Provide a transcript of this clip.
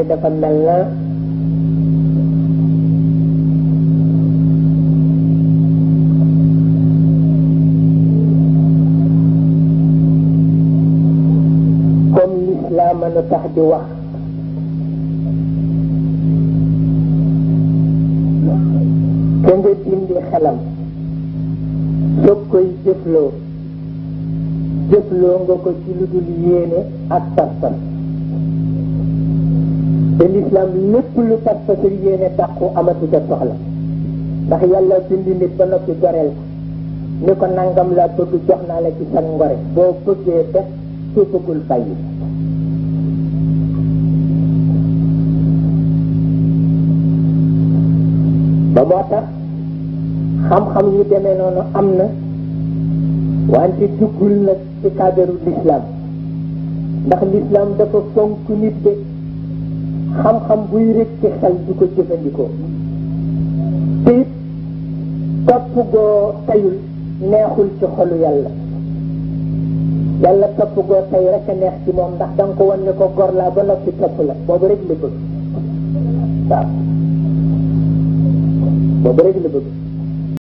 dafa mel na comme l'islam nu tax di wax ka nga dindi xelam soog koy jëfloo nga ko ci lu dul yéene ak pas-pas te l'islam lépp lu pas-pas ak yéene taxu amatu ca soxla ndax yàlla bindi nit ba noppi goreel ko ni ko nangam laa bëgg jox naa la ci sa ngore boo bëggee def soo bëggul bàyyi ba moo tax xam-xam yu demee noonu am na wante duggul nag ci cadre l'islam ndax l'islam dafa fonk nit de xam-xam buy rek ci xel du ko jëfandikoo te it topp goo tayul neexul ci xolu yàlla topp goo tay rek a neex ci moom ndax danga ko wan ne ko gor laa ba noppi topp la boobu rek la bëgg waaw boobu rek la bëgg